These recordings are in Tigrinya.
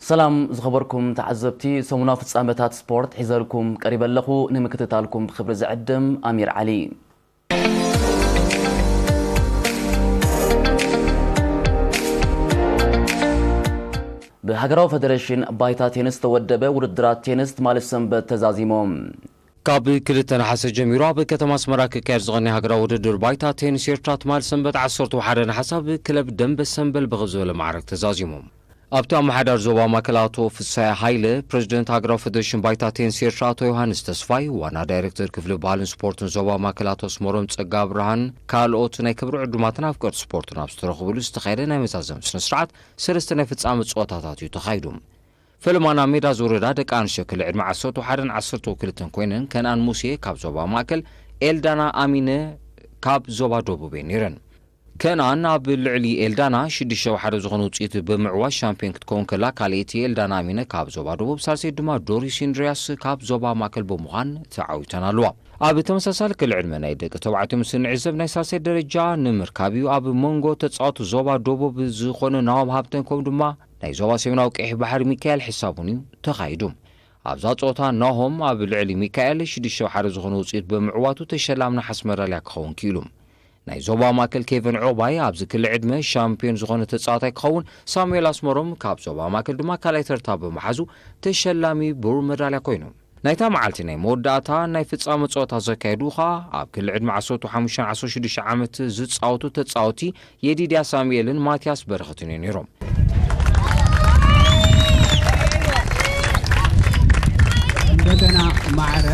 ሰላም ዝኸበርኩም ተዓዘብቲ፣ ሰሙናዊ ፍጻመታት ስፖርት ሒዘልኩም ቀሪበ ኣለኹ። ንምክትታልኩም ብኽብሪ ዝዕድም ኣሚር ዓሊ። ብሃገራዊ ፈደረሽን ባይታ ቴንስ ዝተወደበ ውድድራት ቴንስ ትማሊ ሰንበት ተዛዚሞም። ካብ ክልተ ነሓሰ ጀሚሩ ኣብ ከተማ ኣስመራ ክካየድ ዝቐነየ ሃገራዊ ውድድር ባይታ ቴንስ ኤርትራ ትማሊ ሰንበት ዓሰርተ ሓደ ነሓሰ ኣብ ክለብ ደንበ ሰምበል ብኽብ ዝበለ ማዕረግ ተዛዚሙ። ኣብቲ ኣመሓዳሪ ዞባ ማእከል ኣቶ ፍሳይ ሃይለ፣ ፕረዚደንት ሃገራዊ ፈደሬሽን ባይታ ቴንስ ኤርትራ ኣቶ ዮሃንስ ተስፋይ፣ ዋና ዳይሬክተር ክፍሊ ባህልን ስፖርትን ዞባ ማእከል ኣቶ ኣስመሮም ጸጋ ብርሃን፣ ካልኦት ናይ ክብሪ ዕዱማትን ኣፍቀርቲ ስፖርትን ኣብ ዝተረኽብሉ ዝተኻየደ ናይ መዛዘሚ ስነ ስርዓት ሰለስተ ናይ ፍጻመ ጸወታታት እዩ ተኻይዱ። ፈለማ ናብ ሜዳ ዝወረዳ ደቂ ኣንስትዮ ክሊ ዕድመ ዓሰርተ ሓደን ዓሰርተ ክልተን ኮይነን ከነኣን ሙሴ ካብ ዞባ ማእከል፣ ኤልዳና ኣሚነ ካብ ዞባ ደቡብ እየን ነይረን። ከነኣን ኣብ ልዕሊ ኤልዳና ሽዱሽተ ሓደ ዝኾነ ውፅኢት ብምዕዋት ሻምፒዮን ክትከውን ከላ፣ ካልኣይቲ ኤልዳና ኣሚነ ካብ ዞባ ደቡብ፣ ሳልሰይቲ ድማ ዶሪስ ኢንድርያስ ካብ ዞባ ማእከል ብምዃን ተዓዊተን ኣለዋ። ኣብ ተመሳሳሊ ክሊ ዕድመ ናይ ደቂ ተባዕትዮ ምስ እንዕዘብ፣ ናይ ሳልሳይ ደረጃ ንምርካብ እዩ ኣብ መንጎ ተጻወቱ ዞባ ደቡብ ዝኾነ ናሆም ሃብተን ከምኡ ድማ ናይ ዞባ ሰሜናዊ ቀይሕ ባሕሪ ሚካኤል ሕሳቡን እዩ ተኻይዱ። ኣብዛ ጸወታ ናሆም ኣብ ልዕሊ ሚካኤል ሽዱሽተ ሓደ ዝኾነ ውጽኢት ብምዕዋቱ ተሸላሚ ነሓስ መዳልያ ክኸውን ክኢሉ። ናይ ዞባ ማእከል ኬቨን ዖባይ ኣብዚ ክሊ ዕድመ ሻምፒዮን ዝኾነ ተጻዋታይ ክኸውን፣ ሳሙኤል ኣስመሮም ካብ ዞባ ማእከል ድማ ካልኣይ ተርታ ብምሓዙ ተሸላሚ ብሩር መዳልያ ኮይኑ። ናይታ መዓልቲ ናይ መወዳእታ ናይ ፍጻመ ጸወታ ዘካየዱ ኸኣ ኣብ ክሊ ዕድመ ዓሰርተ ሓሙሽተን ዓሰርተ ሽዱሽተ ዓመት ዝጻወቱ ተጻወቲ የዲድያ ሳሙኤልን ማትያስ በረኸትን እዮም ነይሮም። እንደገና ማዕረ።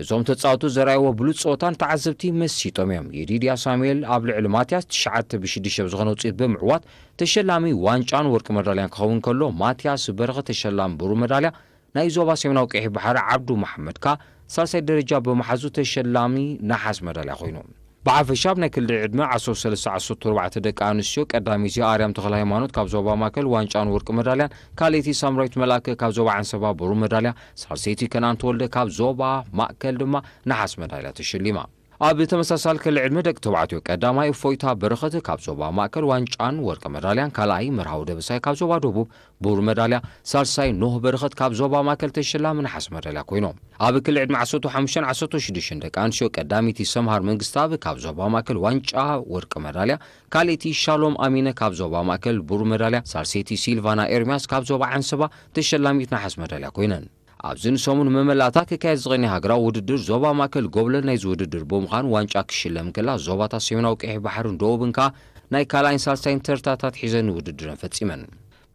እዞም ተጻወቱ ዘርኣይዎ ብሉጽ ጸወታን ተዓዘብቲ መሲጦም እዮም። የዲድያ ሳሙኤል ኣብ ልዕሊ ማትያስ ትሽዓተ ብሽዱሽተ ብዝኾነ ውጽኢት ብምዕዋት ተሸላሚ ዋንጫን ወርቂ መዳልያን ክኸውን ከሎ፣ ማትያስ በረኸ ተሸላሚ ብሩር መዳልያ ናይ ዞባ ሰሜናዊ ቀይሕ ባሕሪ ዓብዱ መሓመድ ከኣ ሳልሳይ ደረጃ ብምሓዙ ተሸላሚ ነሓስ መዳልያ ኮይኑ። ብሓፈሻ ኣብ ናይ ክሊ ዕድመ ዓሰርተ ሰለስተ ዓሰርተ ኣርባዕተ ደቂ ኣንስትዮ ቀዳመይቲ ኣርያም ተኽለ ሃይማኖት ካብ ዞባ ማእከል ዋንጫን ወርቂ መዳልያን፣ ካልኣይቲ ሳምራዊት መልኣከ ካብ ዞባ ዓንሰባ ብሩር መዳልያ፣ ሳልሰይቲ ከነኣን ተወልደ ካብ ዞባ ማእከል ድማ ነሓስ መዳልያ ተሸሊማ። ኣብ ተመሳሳሊ ክሊ ዕድመ ደቂ ተባዕትዮ ቀዳማይ እፎይታ በረኸት ካብ ዞባ ማእከል ዋንጫን ወርቂ መዳልያን፣ ካልኣይ መርሃዊ ደበሳይ ካብ ዞባ ደቡብ ብሩር መዳልያ፣ ሳልሳይ ኖህ በረኸት ካብ ዞባ ማእከል ተሸላሚ ነሓስ መዳልያ ኮይኖም። ኣብ ክሊ ዕድመ ዓሰርተ ሓሙሽተን ዓሰርተ ሽዱሽተን ደቂ ኣንስትዮ ቀዳመይቲ ሰምሃር መንግስተኣብ ካብ ዞባ ማእከል ዋንጫ ወርቂ መዳልያ፣ ካልኣይቲ ሻሎም ኣሚነ ካብ ዞባ ማእከል ብሩር መዳልያ፣ ሳልሰይቲ ሲልቫና ኤርሚያስ ካብ ዞባ ዓንሰባ ተሸላሚት ነሓስ መዳልያ ኮይነን። ኣብዚ ንሰሙን መመላእታ ክካየድ ዝቐነየ ሃገራዊ ውድድር ዞባ ማእከል ጎብለል ናይዚ ውድድር ብምዃን ዋንጫ ክሽለም ከላ፣ ዞባታት ሰሜናዊ ቀይሕ ባሕርን ደቡብን ከኣ ናይ ካልኣይን ሳልሳይን ተርታታት ሒዘን ንውድድረን ፈጺመን።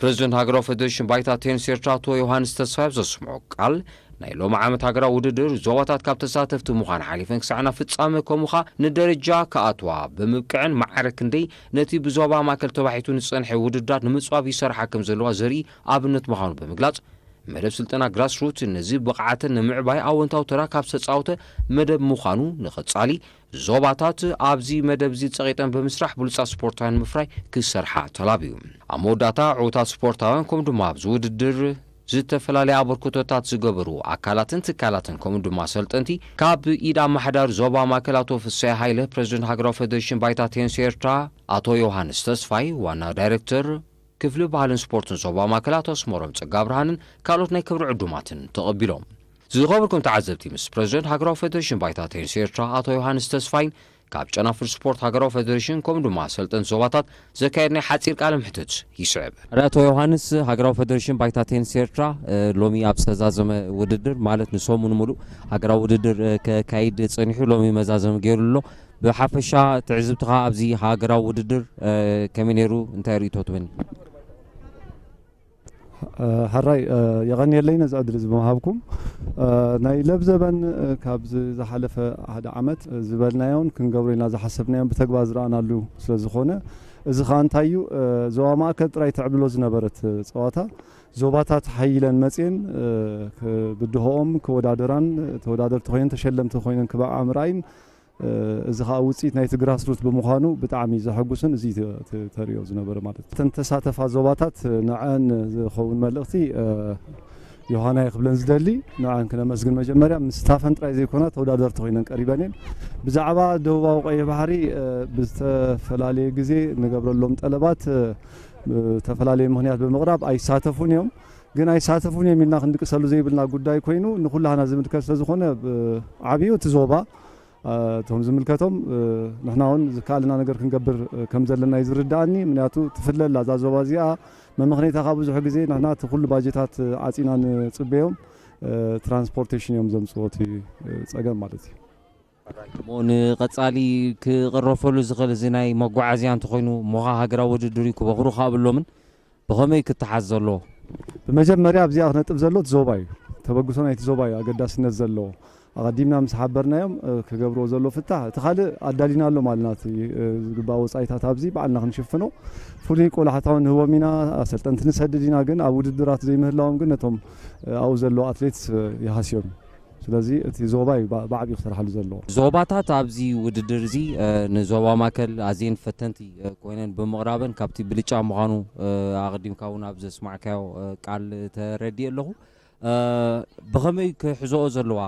ፕረዚደንት ሃገራዊ ፈደሬሽን ባይታ ቴንስ ኤርትራ ኣቶ ዮሃንስ ተስፋይ ኣብ ዘስምዖ ቃል፣ ናይ ሎሚ ዓመት ሃገራዊ ውድድር ዞባታት ካብ ተሳተፍቲ ምዃን ሓሊፈን ክሳዕ ናብ ፍጻመ ከምኡ ኸኣ ንደረጃ ክኣትዋ ብምብቅዐን ማዕረ ክንደይ ነቲ ብዞባ ማእከል ተባሒቱ ንዝጸንሐ ውድድራት ንምጽባብ ይሰርሓ ከም ዘለዋ ዘርኢ ኣብነት ምዃኑ ብምግላጽ፣ መደብ ስልጠና ግራስሩት ነዚ ብቕዓተን ንምዕባይ ኣወንታዊ ተራ ካብ ዝተጻወተ መደብ ምዃኑ፣ ንቐጻሊ ዞባታት ኣብዚ መደብ እዚ ጸቒጠን ብምስራሕ ብሉጻት ስፖርታውያን ንምፍራይ ክሰርሓ ተላብዩ። ኣብ መወዳእታ ዕዉታት ስፖርታውያን ከምኡ ድማ ኣብዚ ውድድር ዝተፈላለየ ኣበርክቶታት ዝገበሩ ኣካላትን ትካላትን ከምኡ ድማ ሰልጠንቲ ካብ ኢድ ኣመሓዳሪ ዞባ ማእከል ኣቶ ፍስሐ ሃይለ፣ ፕረዚደንት ሃገራዊ ፈደሬሽን ባይታ ቴንስ ኤርትራ ኣቶ ዮሃንስ ተስፋይ፣ ዋና ዳይሬክተር ክፍሊ ባህልን ስፖርትን ዞባ ማእከል ኣቶ ኣስመሮም ጸጋብርሃንን ካልኦት ናይ ክብሪ ዕዱማትን ተቐቢሎም። ዝኸበርኩም ተዓዘብቲ፣ ምስ ፕረዚደንት ሃገራዊ ፈደሬሽን ባይታ ቴንስ ኤርትራ ኣቶ ዮሃንስ ተስፋይን ካብ ጨናፍር ስፖርት ሃገራዊ ፈደሬሽን ከምኡ ድማ ሰልጠንቲ ዞባታት ዘካየድናዮ ሓጺር ቃለ ምሕትት ይስዕብ። ኣቶ ዮሃንስ፣ ሃገራዊ ፈደሬሽን ባይታ ቴንስ ኤርትራ፣ እ፣ ሎሚ ኣብ ዝተዛዘመ ውድድር፣ ማለት ንሰሙን ሙሉእ ሃገራዊ ውድድር፣ እ፣ ከካይድ ጸኒሑ፣ ሎሚ መዛዘሚ ገይሩ ኣሎ። ብሓፈሻ ትዕዝብትኻ ኣብዚ ሃገራዊ ውድድር፣ እ፣ ከመይ ነይሩ? እንታይ ርእይቶ ትበኒ? እ፣ ሕራይ፣ እ፣ የቐንየለይ ነዚ ዕድል እዚ ብምሃብኩም። እ፣ ናይ ለብዘበን፣ እ፣ ካብዚ ዝሓለፈ ሓደ ዓመት፣ እ፣ ዝበልናዮን ክንገብሮ ኢልና ዝሓሰብናዮን ብተግባር ዝረኣናሉ ስለ ዝኾነ፣ እዚ ኸኣ እንታይ እዩ፣ እ፣ ዞባ ማእከል ጥራይ ትዕብልሎ ዝነበረት፣ እ፣ ጸዋታ፣ ዞባታት ሓይለን መጽየን፣ እ፣ ክ-፣ ብድሆኦም ክወዳደራን፣ እ፣ ተወዳደርቲ ኮይነን ተሸለምቲ ኮይነን ክበቕዓ ምርኣይን፣ እ፣ እዚ ኸኣ ውጽኢት ናይቲ ግራስሩት ብምዃኑ ብጣዕሚ ዘሐጉስን እዚ ተ-፣ ተ-፣ ተርእዮ ዝነበረ ማለት እዩ። እተን ተሳተፋ ዞባታት ንዐን ዝኸውን መልእኽቲ፣ እ፣ ዮሃናይ ክብለን ዝደሊ፣ ንዐን ክነመስግን መጀመርያ፣ ምስታፈን ጥራይ ዘይኮና ተወዳደርቲ ኮይነን ቀሪበን እየን። ብዛዕባ ደቡባዊ ቀይሕ ባሕሪ ብዝተፈላለየ ግዜ ንገብረሎም ጠለባት ብዝተፈላለየ ምኽንያት ብምቕራብ ኣይሳተፉን እዮም። ግን ኣይሳተፉን እዮም ኢልና ክንድቅሰሉ ዘይብልና ጉዳይ ኮይኑ ንኩላህና ዝምልከት ስለዝኾነ ዓብዩ እቲ ዞባ እቶም ዝምልከቶም ንሕና እውን ዝከኣልና ነገር ክንገብር ከም ዘለና እዩ ዝርድኣኒ። ምክንያቱ ትፍለ ኣላ እዛ ዞባ እዚኣ መመኽነይታ ካብ ብዙሕ ግዜ ንሕና እቲ ኩሉ ባጀታት ዓፂና ንፅበዮም ትራንስፖርቴሽን እዮም ዘምፅዎ እቲ ፀገም ማለት እዩ። እሞ ንቐጻሊ ክቕረፈሉ ዝኽእል እዚ ናይ መጓዓዝያ እንተኾይኑ እሞኻ ሃገራዊ ውድድር እዩ ክበኽሩ ካብ ብሎምን ብኸመይ ክትሓዝ ዘለዎ? ብመጀመርያ ኣብዚኣ ክነጥብ ዘሎ እቲ ዞባ እዩ። ተበግሶ ናይቲ ዞባ እዩ ኣገዳስነት ዘለዎ። ኣቐዲምና ምስ ሓበርናዮም ክገብርዎ ዘሎ ፍታሕ እቲ ካልእ ኣዳሊና ኣሎ ማለትና እቲ ዝግባእ ወፃኢታት ኣብዚ በዓልና ክንሽፍኖ ፍሉይ ቆላሕታ እውን ንህቦም ኢና። ኣሰልጠንቲ ንሰድድ ኢና ግን ኣብ ውድድራት ዘይምህላዎም ግን ነቶም ኣብኡ ዘለዉ ኣትሌትስ ይሃስዮም እዩ። ስለዚ እቲ ዞባ እዩ ብዓብዩ ክሰርሓሉ ዘለዎ። ዞባታት ኣብዚ ውድድር እዚ ንዞባ ማእከል ኣዝየን ፈተንቲ ኮይነን ብምቕራበን ካብቲ ብልጫ ምዃኑ ኣቐዲምካ እውን ኣብ ዘስማዕካዮ ቃል ተረዲእ ኣለኹ። ብኸመይ ክሕዝኦ ዘለዋ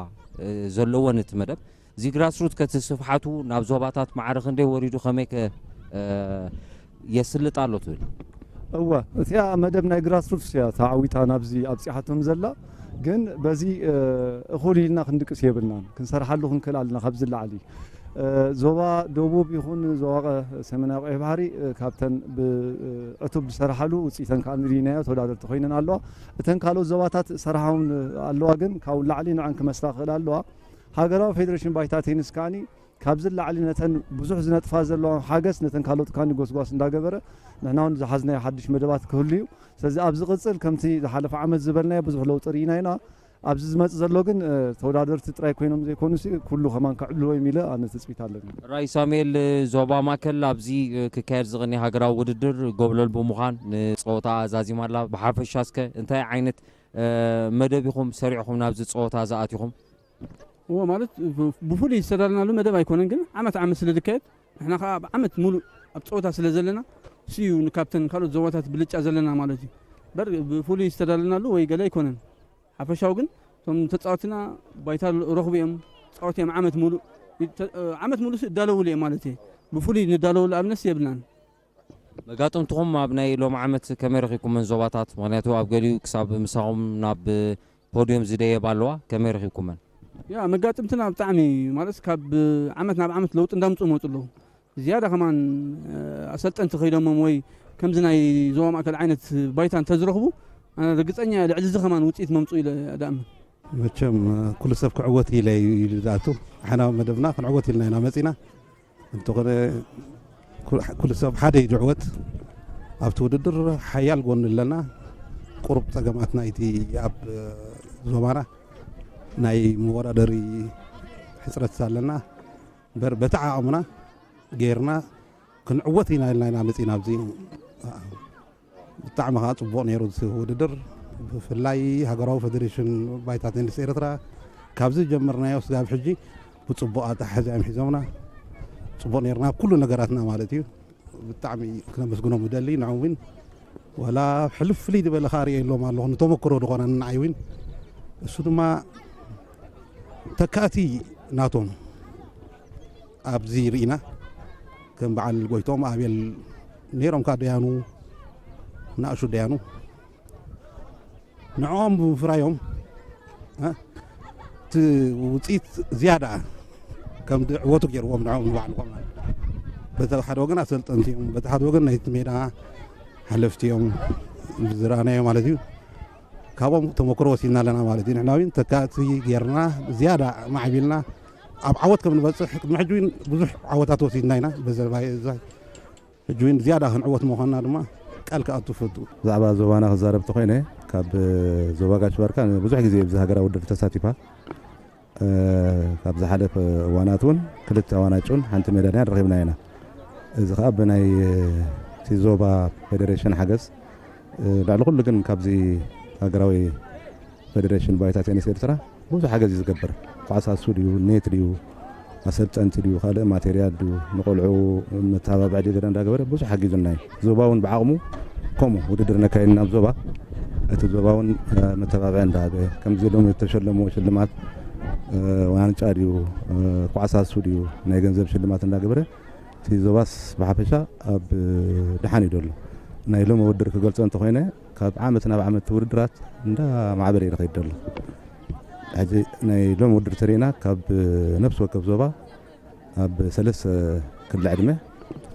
ዘለወን እቲ መደብ እዚ ግራስሩት ከቲ ስፍሓቱ ናብ ዞባታት ማዕረ ክንደይ ወሪዱ ከመይ ከ የስልጥ ኣሎ ትብል? እወ እቲኣ መደብ ናይ ግራስሩትስ እያ ተዓዊታ ናብዚ ኣብፂሓቶም ዘላ። ግን በዚ እኹል ኢልና ክንድቅስ የብልናን። ክንሰርሓሉ ክንክእል ኣለና። ካብዚ ላዕሊ ዞባ ደቡብ ይኹን ዞባ ሰሜናዊ ቀይሕ ባሕሪ ካብተን ብዕቱብ ዝሰርሓሉ ውፅኢተን ከዓ ንርኢናዮ ተወዳደርቲ ኮይነን ኣለዋ። እተን ካልኦት ዞባታት ዝሰርሓውን ኣለዋ ግን ካብኡ ላዕሊ ንዐን ክመስላ ክኽእል ኣለዋ። ሃገራዊ ፌደሬሽን ባይታ ቴኒስ ከዓኒ ካብዚ ላዕሊ ነተን ብዙሕ ዝነጥፋ ዘለዋ ሓገዝ ነተን ካልኦት ከዓኒ ጎስጓስ እንዳገበረ ንሕና እውን ዝሓዝናዮ ሓድሽ መደባት ክህሉ እዩ። ስለዚ ኣብ ዝቕፅል ከምቲ ዝሓለፈ ዓመት ዝበልናዮ ብዙሕ ለውጢ ርኢና ኢና። ኣብዚ ዝመፅእ ዘሎ ግን ተወዳደርቲ ጥራይ ኮይኖም ዘይኮኑሲ ኩሉ ከማን ክዕብልዎ እዮም ኢለ ኣነ ትፅቢት ኣለኒ። ራይ ሳሙኤል ዞባ ማእከል ኣብዚ ክካየድ ዝቕኒ ሃገራዊ ውድድር ጎብለል ብምዃን ንፀወታ ኣዛዚማ ኣላ። ብሓፈሻ እስከ እንታይ ዓይነት መደብ ኢኹም ሰሪዕኹም ናብዚ ፀወታ ዝኣቲኹም? እዎ ማለት ብፍሉይ ዝተዳለናሉ መደብ ኣይኮነን፣ ግን ዓመት ዓመት ስለ ዝካየድ ንሕና ከዓ ኣብ ዓመት ሙሉእ ኣብ ፀወታ ስለ ዘለና ስዩ ካብተን ካልኦት ዞባታት ብልጫ ዘለና ማለት እዩ። በር ብፍሉይ ዝተዳለናሉ ወይ ገለ ኣይኮነን። ሓፈሻዊ ግን እቶም ተፃወትና ባይታ ረኽቡ እዮም። ተፃወቲ እዮም ዓመት ሙሉእ ዓመት ሙሉእ እዳለውሉ እዮም ማለት እየ። ብፍሉይ ንዳለውሉ ኣብነት የብልናን። መጋጥምትኹም ኣብ ናይ ሎም ዓመት ከመይ ረኺብኩመን ዞባታት? ምክንያቱ ኣብ ገሊኡ ክሳብ ምሳኹም ናብ ፖድዮም ዝደየባ ኣለዋ። ከመይ ረኺብኩመን? ያ መጋጥምትና ብጣዕሚ ማለት ካብ ዓመት ናብ ዓመት ለውጢ እንዳምፅኡ መፁ ኣለዉ። ዝያዳ ከማን ኣሰልጠንቲ ከይዶሞም ወይ ከምዚ ናይ ዞባ ማእከል ዓይነት ባይታ እንተዝረኽቡ ኣነ ርግፀኛ እየ ልዕሊ እዚ ከማን ውፅኢት መምፅኡ ኢለ እኣምን። መቸም ኩሉ ሰብ ክዕወት ኢለ እዩ ኢሉ ዝኣቱ። ንሕና መደብና ክንዕወት ኢልና ኢና መፂና። እንተኾነ ኩሉ ሰብ ሓደ እዩ ዝዕወት። ኣብቲ ውድድር ሓያል ጎኒ ኣለና። ቁሩብ ፀገማት ናይቲ ኣብ ዞባና ናይ መወዳደሪ ሕፅረት ኣለና። እምበር በቲ ዓቕምና ገይርና ክንዕወት ኢና ኢልና ኢና መፂና ኣብዚ። ብጣዕሚ ከዓ ፅቡቕ ነይሩ እቲ ውድድር። ብፍላይ ሃገራዊ ፌዴሬሽን ባይታ ቴኒስ ኤርትራ ካብዚ ዝጀመርናዮ ስጋብ ሕጂ ብፅቡቕ ኣተሓሕዚኦም ሒዞምና። ፅቡቕ ነይርና ኩሉ ነገራትና ማለት እዩ። ብጣዕሚ ክነመስግኖም እደሊ። ንዕኡ እውን ዋላ ሕልፍ ፍልይ ዝበለ ከዓ ርእየ ኢሎም ኣለኹ ንተመክሮ ዝኾነኒ ንዓይ እውን። እሱ ድማ ተካእቲ ናቶም ኣብዚ ርኢና ከም በዓል ጎይቶም ኣቤል ነይሮም ከዓ ደያኑ ናእሹ ደያኑ ንዕኦም ብምፍራዮም እቲ ውፅኢት ዝያዳ ከም ዝዕወቱ ገይርዎም ንዕኦም ንባዕልዎም በቲ ሓደ ወገን ኣሰልጠንቲ እዮም በቲ ሓደ ወገን ናይቲ ሜዳ ሓለፍቲ እዮም ዝረኣናዮ ማለት እዩ። ካብኦም ተመክሮ ወሲድና ኣለና ማለት እዩ። ንሕና እውን ተካእቲ ጌርና ዝያዳ ማዕቢልና ኣብ ዓወት ከም ንበፅሕ ቅድሚ ሕጂ እውን ብዙሕ ዓወታት ወሲድና ኢና። በዘለባይ እዛ ሕጂ እውን ዝያዳ ክንዕወት ምዃንና ድማ ቃል ክኣቱ ፈቱ። ብዛዕባ ዞባና ክዛረብ ተኾይነ ካብ ዞባ ጋሽ ባርካ ብዙሕ ግዜ ኣብዚ ሃገራዊ ውድድር ተሳቲፋ ካብ ዝሓለፈ እዋናት እውን ክልተ ዋንጫን ሓንቲ ሜዳልያን ረኺብና ኢና። እዚ ከዓ ብናይ እቲ ዞባ ፌዴሬሽን ሓገዝ ልዕሊ ኩሉ ግን ካብዚ ሃገራዊ ፌዴሬሽን ባይታ ቴኒስ ኤርትራ ብዙሕ ሓገዝ እዩ ዝገብር። ኳስ ኣሱ ድዩ ኔት ድዩ ኣሰልጠንቲ ድዩ ካልእ ማቴርያል ድዩ ንቆልዑ መተባብዒ ድዩ ገለ እንዳገበረ ብዙሕ ሓጊዙና እዩ። ዞባ እውን ብዓቕሙ ከምኡ ውድድር ነካይድ ናብ ዞባ እቲ ዞባ እውን መተባብዒ እንዳሃበ ከምዚ ኢሎም ዝተሸለምዎ ሽልማት ዋንጫ ድዩ፣ ኳዕሳሱ ድዩ፣ ናይ ገንዘብ ሽልማት እንዳገበረ እቲ ዞባስ ብሓፈሻ ኣብ ድሓን እዩ ዘሎ። ናይ ሎም ውድድር ክገልጾ እንተኾይነ፣ ካብ ዓመት ናብ ዓመት ውድድራት እንዳማዕበለ እዩ ዝኸይድ ዘሎ። ሕጂ ናይ ሎም ውድድር ተሪእና ካብ ነፍሲ ወከፍ ዞባ ኣብ ሰለስተ ክሊ ዕድመ፣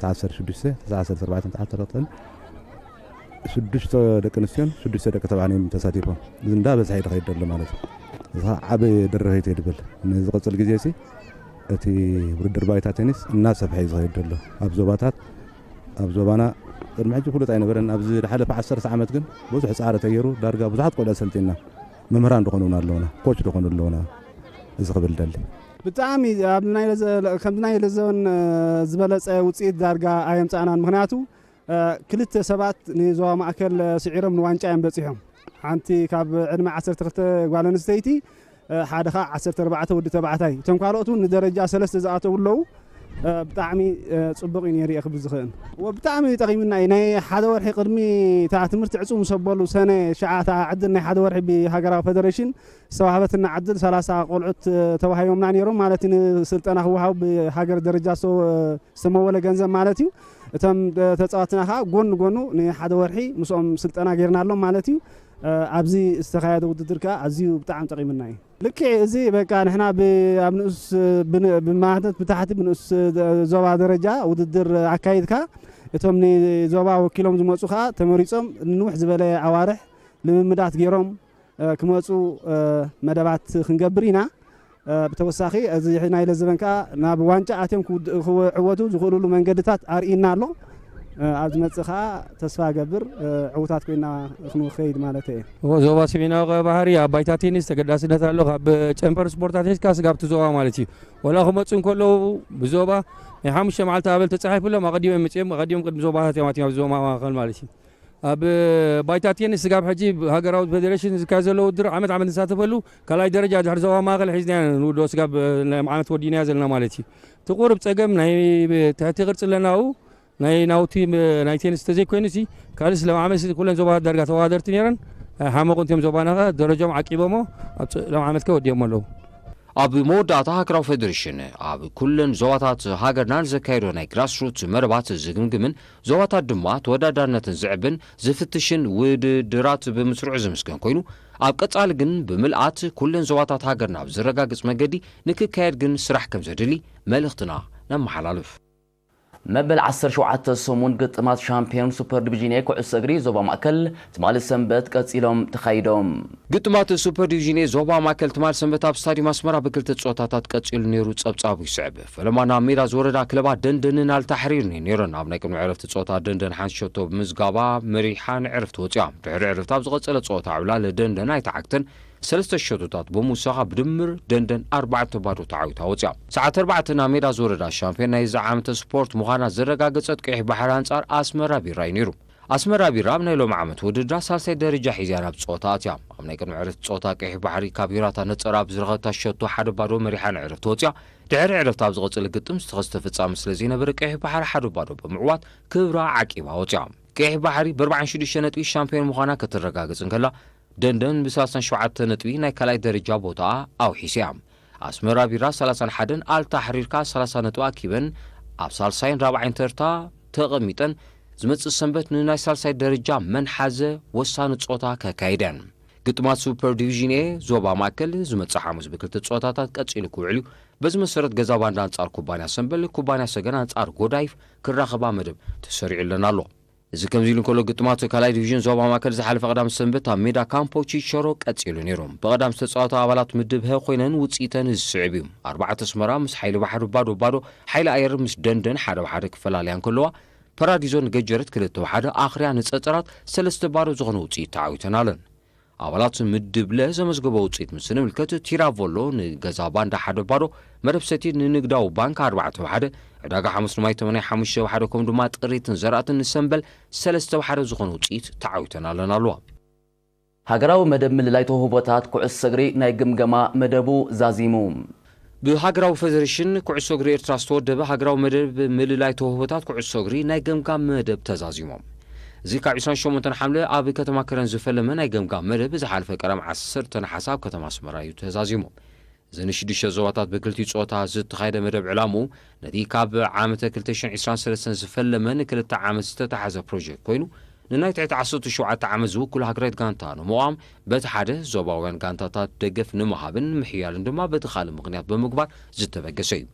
ተዓሰርተ ሽዱሽተ፣ ተዓሰርተ ኣርባዕተ፣ ተዓሰርተ ኣርባዕተ፣ ሽዱሽተ ደቂ ኣንስትዮን ሽዱሽተ ደቂ ተባዕትዮን ተሳቲፎም። እዚ እንዳበዝሐ እዩ ዝኸይድ ዘሎ ማለት እዩ። እዚ ኸዓ ዓቢ ድርኺት እዩ ድብል። ንዝቕጽል ግዜ ሲ እቲ ውድድር ባይታ ቴኒስ እናሰፍሐ እዩ ዝኸይድ ዘሎ። ኣብ ዞባታት፣ ኣብ ዞባና ቅድሚ ሕጂ ፍሉጥ ኣይነበረን። ኣብዚ ዝሓለፈ ዓሰርተ ዓመት ግን ብዙሕ ጻዕሪ ተገይሩ፣ ዳርጋ ብዙሓት ቆልዑ ኣሰልጢና፣ መምህራን ዝኾኑና ኣለውና፣ ኮች ዝኾኑ ኣለውና። እዚ ክብል ደሊ። ብጣዕሚ ኣብ ናይ ለዘ-፣ ከምዚ ናይ ለዘበን ዝበለጸ ውጽኢት ዳርጋ ኣየምጻእናን። ምኽንያቱ ክልተ ሰባት ንዞባ ማእከል ስዒሮም ንዋንጫ እዮም በጺሖም። ሓንቲ ካብ ዕድመ ዓሰርተ ክልተ ጓል ኣንስተይቲ፣ ሓደ ኸዓ ዓሰርተ ኣርባዕተ ወዲ ተባዕታይ። እቶም ካልኦት እውን ንደረጃ ሰለስተ ዝኣተው ኣለዉ። ብጣዕሚ ጽቡቕ እዩ ነይሩ እየ ክብል ዝኽእል። ወ-፣ ብጣዕሚ ጠቒሙና እዩ። ናይ ሓደ ወርሒ ቅድሚ እታ ትምህርቲ ዕጹ ምስ ኣበሉ ሰነ ሽዓ እታ ዕድል ናይ ሓደ ወርሒ ብሃገራዊ ፈደሬሽን ዝተዋህበትና ዕድል ሰላሳ ቆልዑት ተዋሂቦምና ነይሮም ማለት እዩ። ንስልጠና ክወሃቡ ብሃገር ደረጃ ዝተ-፣ ዝተመወለ ገንዘብ ማለት እዩ። እቶም ተጻወትና ከኣ ጎኒ ጎኑ ንሓደ ወርሒ ምስኦም ስልጠና ጌርናሎም ማለት እዩ። ኣብዚ ዝተኻየደ ውድድር ከኣ ኣዝዩ ብጣዕሚ ጠቒሙና እዩ። ልክዕ እዚ በቃ ንሕና ብ-፣ ኣብ ንኡስ ብን-፣ ብማህተት ብታሕቲ ብንኡስ ዞባ ደረጃ ውድድር ኣካይድካ እቶም ንዞባ ወኪሎም ዝመጹ ከኣ ተመሪጾም ንንውሕ ዝበለ ኣዋርሕ ልምምዳት ጌሮም ክመጹ መደባት ክንገብር ኢና። ብተወሳኺ እዚ ናይ ለዘበን ከኣ ናብ ዋንጫ ኣትዮም ክውድ-፣ ክዕወቱ ዝኽእሉሉ መንገድታት ኣርእዩና ኣሎ። ኣብ ዝመጽእ ከኣ ተስፋ እገብር ዕዉታት ኮይና ክንኸይድ ማለት እየ። እዎ፣ ዞባ ሰሜናዊ ቀይሕ ባሕሪ ኣብ ባይታ ቴኒስ ተገዳስነት ኣሎ። ካብ ጨንፈር ስፖርታት ሒዝካ ስጋብ እቲ ዞባ ማለት እዩ። ወላ ክመጹ እንከለዉ ብዞባ ናይ ሓሙሽተ መዓልቲ ኣበል ተጻሒፉሎም ኣቐዲሞም መጺኦም፣ ኣቐዲሞም ቅድሚ ዞባታት እዮም ኣትዮም፣ ኣብ ዞባ ማእከል ማለት እዩ። ኣብ ባይታ ቴኒስ ስጋብ ሕጂ ሃገራዊ ፌደሬሽን ዝካየድ ዘሎ ውድድር ዓመት ዓመት ንሳተፈሉ ካልኣይ ደረጃ ድሕሪ ዞባ ማእከል ሒዝና ኢና ንውድኦ ስጋብ ናይ ዓመት ወዲናዮ ዘለና ማለት እዩ። እቲ ቁሩብ ጸገም ናይ ትሕቲ ቅርጺ ኣለና ኣብኡ ናይ ናውቲ ናይ ቴኒስ ተዘይኮይኑ ሲ ካልስ ሎም ዓመት ኩለን ዞባታት ዳርጋ ተወዳደርቲ ነይረን ኣይሓመቑን እዮም። ዞባና ከ ደረጃኦም ዓቂቦሞ ኣብ ጸ-፣ ሎም ዓመት ከ ወዲኦሞ ኣለዉ። ኣብ መወዳእታ ሃገራዊ ፌደሬሽን ኣብ ኩለን ዞባታት ሃገርና ንዘካየዶ ናይ ግራስሩት መደባት ዝግምግምን ዞባታት ድማ ተወዳዳርነትን ዝዕብን ዝፍትሽን ውድድራት ብምስርዑ ዝምስገን ኮይኑ፣ ኣብ ቀጻሊ ግን ብምልኣት ኩለን ዞባታት ሃገርና ኣብ ዘረጋግጽ መገዲ ንክካየድ ግን ስራሕ ከም ዘድሊ መልእኽትና ነመሓላልፍ። መበል ዓሰርተ ሸውዓተ ሰሙን ግጥማት ሻምፒዮን ሱፐር ዲቪዥን ኤ ኩዕሶ እግሪ ዞባ ማእከል ትማሊ ሰንበት ቀጺሎም ተኻይዶም። ግጥማት ሱፐር ዲቪዥን ኤ ዞባ ማእከል ትማሊ ሰንበት ኣብ ስታዲየም ኣስመራ ብክልተ ጸወታታት ቀጺሉ ነይሩ። ጸብጻቡ ይስዕብ። ፈለማ ናብ ሜዳ ዝወረዳ ክለባት ደንደንን ኣልታሕሪርን እየን ነይረን። ኣብ ናይ ቅድሚ ዕረፍቲ ጸወታ ደንደን ሓንቲ ሸቶ ብምዝጋባ መሪሓ ንዕረፍቲ ወጺኣ። ድሕሪ ዕረፍቲ ኣብ ዝቐጸለ ጸወታ ዕብላለ ደንደን ኣይተዓግተን። ሰለስተ ሸቶታት ብምውሳኻ ብድምር ደንደን ኣርባዕተ ባዶ ተዓዊታ ወጺኣ። ሰዓት ኣርባዕተ ናብ ሜዳ ዝወረዳ ሻምፒዮን ናይዚ ዓመተ ስፖርት ምዃና ዘረጋገጸት ቀይሕ ባሕሪ ኣንጻር ኣስመራ ቢራ እዩ ነይሩ። ኣስመራ ቢራ ኣብ ናይ ሎሚ ዓመት ውድድራ ሳልሳይ ደረጃ ሒዛ ናብ ጸወታ ኣትያ። ኣብ ናይ ቅድሚ ዕረፍቲ ጸወታ ቀይሕ ባሕሪ ካብ ሂራታ ነጸራ ብዝረኸብታ ሸቶ ሓደ ባዶ መሪሓ ንዕረፍቲ ወጺኣ። ድሕሪ ዕረፍቲ ኣብ ዝቐጸለ ግጥም ዝተኸስተ ፍጻመ ስለ ዘይነበረ ቀይሕ ባሕሪ ሓደ ባዶ ብምዕዋት ክብራ ዓቂባ ወጺኣ። ቀይሕ ባሕሪ ብ ኣርባዓን ሽዱሽተ ነጥቢ ሻምፒዮን ምዃና ከተረጋግጽ እንከላ፣ ደንደን ብሰላሳን ሸውዓተ ነጥቢ ናይ ካልኣይ ደረጃ ቦታኣ ኣውሒሳ እያ። ኣስመራ ቢራ ሰላሳን ሓደን ኣልታሕሪር ከኣ ሰላሳ ነጥቢ ኣኪበን ኣብ ሳልሳይን ራብዓይን ተርታ ተቐሚጠን ዝመጽእ ሰንበት ንናይ ሳልሳይ ደረጃ መን ሓዘ ወሳኒ ጸወታ ከካይዳ እየን። ግጥማት ሱፐር ዲቪዥን ኤ ዞባ ማእከል ዝመጽእ ሓሙስ ብክልተ ጸወታታት ቀጺሉ ክውዕል እዩ። በዚ መሰረት ገዛ ባንዳ ኣንጻር ኩባንያ ሰምበል፣ ኩባንያ ሰገን ኣንጻር ጎዳይፍ ክራኸባ መደብ ተሰሪዑለን ኣሎ። እዚ ከምዚ ኢሉ እንከሎ፣ ግጥማት ካልኣይ ዲቪዥን ዞባ ማእከል ዝሓለፈ ቀዳም ሰንበት ኣብ ሜዳ ካምፖ ቺቸሮ ቀጺሉ ነይሩ። ብቐዳም ዝተጻወታ ኣባላት ምድብ ሀ ኮይነን ውጽኢተን እዚ ስዕብ እዩ። ኣርባዕተ ኣስመራ ምስ ሓይሊ ባሕሪ ባዶ ባዶ፣ ሓይሊ ኣየር ምስ ደንደን ሓደ ብሓደ ክፈላለያ እንከለዋ፣ ፓራዲዞ ንገጀረት ክልተ ብሓደ፣ ኣኽርያ ንጸጸራት ሰለስተ ባዶ ዝኾነ ውጽኢት ተዓዊተን ኣለን። ኣባላት ምድብ ለ ዘመዝገቦ ውጽኢት ምስ ንምልከት፣ ቲራቮሎ ንገዛ ባንዳ ሓደ ባዶ፣ መደብ ሰቲ ንንግዳዊ ባንክ ኣርባዕተ ብሓደ፣ ዕዳጋ ሓሙስ ንማይ ተመን ሓሙሽተ ብሓደ፣ ከምኡ ድማ ጥሪትን ዘራእትን ንሰምበል ሰለስተ ብሓደ ዝኾነ ውጽኢት ተዓዊተን ኣለና ኣለዋ። ሃገራዊ መደብ ምልላይ ተውህቦታት ኩዕሶ እግሪ ናይ ግምገማ መደቡ ዛዚሙ። ብሃገራዊ ፈደሬሽን ኩዕሶ እግሪ ኤርትራ ዝተወደበ ሃገራዊ መደብ ምልላይ ተውህቦታት ኩዕሶ እግሪ ናይ ገምጋም መደብ ተዛዚሞም። እዚ ካብ ዕስራን ሸሞንተን ሓምለ ኣብ ከተማ ከረን ዝፈለመ ናይ ገምጋም መደብ ዝሓለፈ ቀዳም ዓሰርተ ነሓሰ ኣብ ከተማ ኣስመራ እዩ ተዛዚሙ። እዚ ንሽዱሽተ ዞባታት ብክልቲኡ ጾታ ዝተኻየደ መደብ ዕላምኡ ነቲ ካብ ዓመተ ክልተ ሽሕን ዕስራን ሰለስተን ዝፈለመ ንክልተ ዓመት ዝተታሕዘ ፕሮጀክት ኮይኑ፣ ንናይ ትሕቲ ዓሰርተ ሸውዓተ ዓመት ዝውክሉ ሃገራዊት ጋንታ ንምቋም፣ በቲ ሓደ ዞባውያን ጋንታታት ደገፍ ንምሃብን ምሕያልን ድማ በቲ ካልእ ምኽንያት ብምግባር ዝተበገሰ እዩ።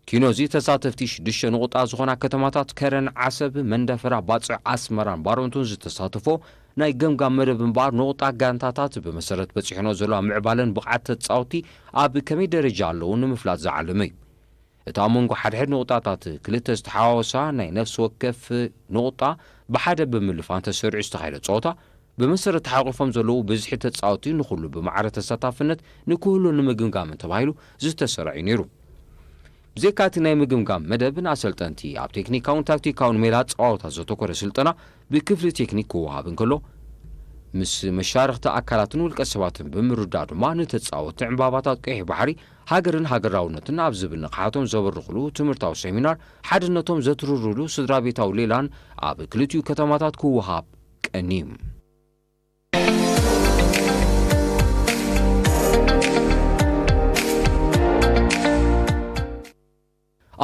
ኪኖዚ ተሳተፍቲ ሽዱሽተ ንቑጣ ዝኾና ከተማታት ከረን፣ ዓሰብ፣ መንደፈራ፣ ባጽዕ፣ ኣስመራን ባረንቱን ዝተሳተፎ ናይ ገምጋም መደብ እምበኣር፣ ንቑጣ ጋንታታት ብመሰረት በጺሕኖ ዘለዋ ምዕባለን ብቕዓት ተጻወትቲ ኣብ ከመይ ደረጃ ኣለዉ ንምፍላጥ ዝዓለመ እዩ። እቲ ኣብ መንጎ ሓድሕድ ንቑጣታት ክልተ ዝተሓዋወሳ ናይ ነፍሲ ወከፍ ንቑጣ ብሓደ ብምልፋን ተሰሪዑ ዝተኻየደ ጸወታ፣ ብመሰረት ተሓቑፎም ዘለዉ ብዝሒ ተጻወትቲ ንኹሉ ብማዕረ ተሳታፍነት ንክህሉ ንምግምጋምን ተባሂሉ ዝተሰርዐ እዩ ነይሩ። ብዘይካ እቲ ናይ ምግምጋም መደብ፣ ንኣሰልጠንቲ ኣብ ቴክኒካውን ታክቲካውን ሜላ ጸዋውታ ዘተኮረ ስልጠና ብክፍሊ ቴክኒክ ክወሃብ እንከሎ፣ ምስ መሻርኽቲ ኣካላትን ውልቀ ሰባትን ብምርዳእ ድማ ንተጻወትቲ ዕምባባታት ቀይሕ ባሕሪ፣ ሃገርን ሃገራውነትን ኣብ ዝብል ንቕሓቶም ዘበርኽሉ ትምህርታዊ ሴሚናር፣ ሓድነቶም ዘትርርሉ ስድራ ቤታዊ ሌላን ኣብ ክልቲኡ ከተማታት ክወሃብ ቀንዩ።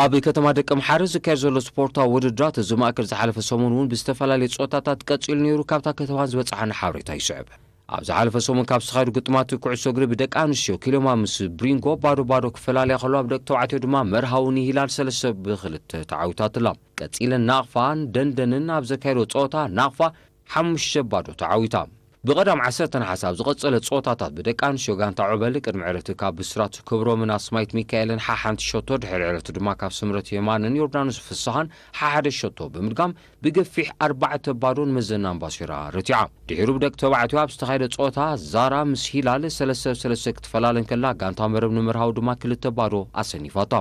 ኣብ ከተማ ደቀምሓረ ዝካየድ ዘሎ ስፖርታዊ ውድድራት እዚ ማእከል ዝሓለፈ ሰሙን እውን ብዝተፈላለየ ጸወታታት ቀጺሉ ነይሩ። ካብታ ከተማ ዝበጽሓና ሓበሬታ ይስዕብ። ኣብ ዝሓለፈ ሰሙን ካብ ዝተኻየዱ ግጥማት ኩዕሶ እግሪ ብደቂ ኣንስትዮ ኪሎማ ምስ ብሪንጎ ባዶ ባዶ ክፈላለያ ከለዋ፣ ብደቂ ተባዕትዮ ድማ መርሃዊ ንሂላል ሰለስተ ብክልተ ተዓዊታትላ። ቀጺለን ናቕፋን ደንደንን ኣብ ዘካየዶ ጸወታ ናቕፋ ሓሙሽተ ባዶ ተዓዊታ። ብቐዳም ዓሰርተ ነሓሰ ኣብ ዝቐጸለ ጸወታታት ብደቂ ኣንስትዮ ጋንታ ዑበል ቅድሚ ዕረፍቲ ካብ ብስራት ክብሮምን ኣስማይት ሚካኤልን ሓሓንቲ ሸቶ፣ ድሕሪ ዕረፍቲ ድማ ካብ ስምረት የማንን ዮርዳኖስ ፍስሃን ሓሓደ ሸቶ ብምድጋም ብገፊሕ ኣርባዕተ ባዶ ንመዘና ኣምባሲራ ረቲዓ። ድሒሩ ብደቂ ተባዕትዮ ኣብ ዝተኻየደ ጸወታ ዛራ ምስ ሂላል ሰለስተ ብ ሰለስተ ክትፈላለ እንከላ፣ ጋንታ መረብ ንመርሃዊ ድማ ክልተ ባዶ ኣሰኒፋታ።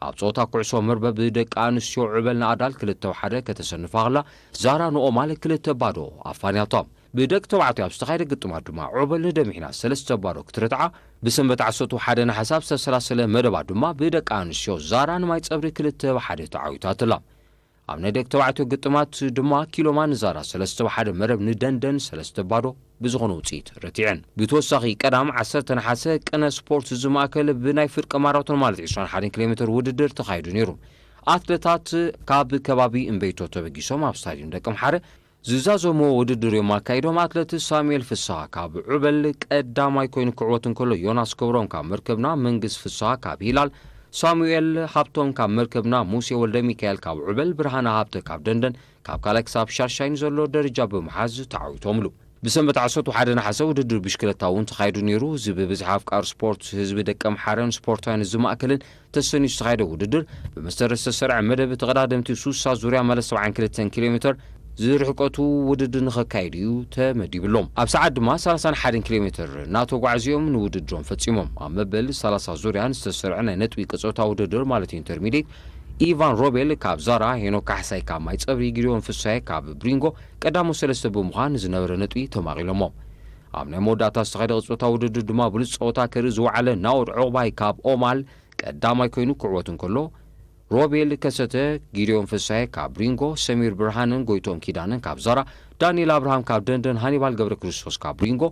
ኣብ ጸወታ ኩዕሶ መርበብ ብደቂ ኣንስትዮ ዑበል ንኣዳል ክልተ ብ ሓደ ከተሰንፋ ከላ፣ ዛራ ንኦማል ክልተ ባዶ ኣፋንያታ። ብደቂ ተባዕትዮ ኣብ ዝተኻየደ ግጥማት ድማ ዑበል ንደሚሕና ሰለስተ ባዶ ክትርትዓ፣ ብሰንበት ዓሰርተ ሓደ ነሓሰ ኣብ ዝተሰላሰለ መደባት ድማ ብደቂ ኣንስትዮ ዛራ ንማይ ጸብሪ ክልተ ብ ሓደ ተዓዊታትላ። ኣብ ናይ ደቂ ተባዕትዮ ግጥማት ድማ ኪሎማ ንዛራ ሰለስተ ብ ሓደ፣ መረብ ንደንደን ሰለስተ ባዶ ብዝኾነ ውጽኢት ረቲዐን። ብተወሳኺ ቀዳም ዓሰርተ ነሓሰ ቅነ ስፖርት ዝማእከል ብናይ ፍርቂ ማራቶን ማለት ዕስራን ሓደን ኪሎ ሜትር ውድድር ተኻይዱ ነይሩ። ኣትለታት ካብ ከባቢ እምበይቶ ተበጊሶም ኣብ ስታድዮም ደቀምሓረ ዝዛዘምዎ ውድድር እዮም ኣካይዶም። ኣትለት ሳሙኤል ፍስሃ ካብ ዑበል ቀዳማይ ኮይኑ ክዕወት እንከሎ፣ ዮናስ ክብሮም ካብ መርከብና፣ መንግስ ፍስሃ ካብ ሂላል፣ ሳሙኤል ሃብቶም ካብ መርከብና፣ ሙሴ ወልደ ሚካኤል ካብ ዑበል፣ ብርሃነ ሃብተ ካብ ደንደን ካብ ካልኣይ ክሳብ ሻሻይ ንዘሎ ደረጃ ብምሓዝ ተዓዊቶምሉ። ብሰንበት ዓሰርተ ሓደ ነሓሰ ውድድር ብሽክለታ እውን ተኻይዱ ነይሩ። እዚ ብብዝሒ ኣፍቃሪ ስፖርት ህዝቢ ደቀምሓረን ስፖርታውያን ዝማእከልን ተሰንዩ ዝተኻየደ ውድድር፣ ብመሰረት ዝተሰርዐ መደብ ተቐዳደምቲ ሱሳ ዙርያ ማለት ሰብዓን ክልተን ኪሎ ሜትር ዝርሕቀቱ ውድድር ንኸካይድ እዩ ተመዲብሎም። ኣብ ሰዓት ድማ ሰላሳን ሓደን ኪሎ ሜትር እናተጓዕዙ እዮም ንውድድሮም ፈጺሞም። ኣብ መበል ሰላሳ ዙርያ ዝተሰርዐ ናይ ነጥቢ ቅጾታ ውድድር ማለት ኢንተርሚዲየት፣ ኢቫን ሮቤል ካብ ዛራ፣ ሄኖክ ካሕሳይ ካብ ማይ ጸብሪ፣ ጊዲዮን ፍሳዬ ካብ ብሪንጎ ቀዳሞ ሰለስተ ብምዃን ዝነበረ ነጥቢ ተማቒሎሞ። ኣብ ናይ መወዳእታ ዝተኻየደ ቅጾታ ውድድር ድማ ብሉጽ ጸወታ ከርኢ ዝወዓለ ናኦድ ዑቕባይ ካብ ኦማል ቀዳማይ ኮይኑ ክዕወት እንከሎ፣ ሮቤል ከሰተ፣ ጊዲዮን ፍሳዬ ካብ ብሪንጎ፣ ሰሚር ብርሃንን ጎይቶም ኪዳነን ካብ ዛራ፣ ዳንኤል ኣብርሃም ካብ ደንደን፣ ሃኒባል ገብረ ክርስቶስ ካብ ብሪንጎ፣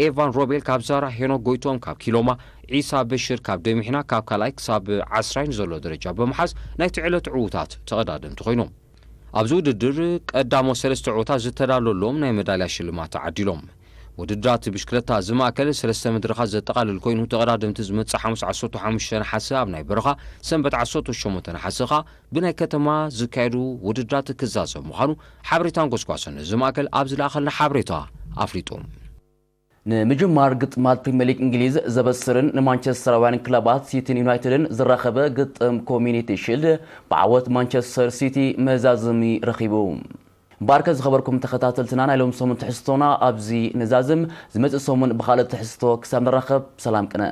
ኤቫን ሮቤል ካብ ዛራ፣ ሄኖክ ጎይቶም ካብ ኪሎማ፣ ዒሳ በሽር ካብ ደሚሕና ካብ ካልኣይ ክሳብ ዓስራይ ንዘሎ ደረጃ ብምሓዝ ናይቲ ዕለት ዕዉታት ተቐዳደምቲ ኮይኖም። ኣብዚ ውድድር ቀዳሞት ሰለስተ ዕዉታት ዝተዳለወሎም ናይ መዳልያ ሽልማት ተዓዲሎም። ውድድራት ብሽክለታ ዝማእከል ሰለስተ መድረኻት ዘጠቓልል ኮይኑ፣ ተቐዳደምቲ ዝመጽእ ሓሙስ ዓሰርተ ሓሙሽተ ነሓሰ ኣብ ናይ በረኻ፣ ሰንበት ዓሰርተ ሸሞንተ ነሓሰ ከኣ ብናይ ከተማ ዝካየዱ ውድድራት ክዛዘም ምዃኑ ሓበሬታን ጎስጓስን እዚ ማእከል ኣብ ዝለኣኸልና ሓበሬታ ኣፍሊጡ። ንምጅማር ግጥማት ፕሪምየር ሊግ እንግሊዝ ዘበስርን ንማንቸስተራውያን ክለባት ሲቲን ዩናይትድን ዝራኸበ ግጥም ኮሚኒቲ ሺልድ ብዓወት ማንቸስተር ሲቲ መዛዘሚ ረኺቡ። እምበኣርከ ዝኸበርኩም ተኸታተልትና፣ ናይ ሎም ሰሙን ትሕዝቶና ኣብዚ ንዛዝም። ዝመጽእ ሰሙን ብኻልእ ትሕዝቶ ክሳብ ንራኸብ ሰላም ቅነ።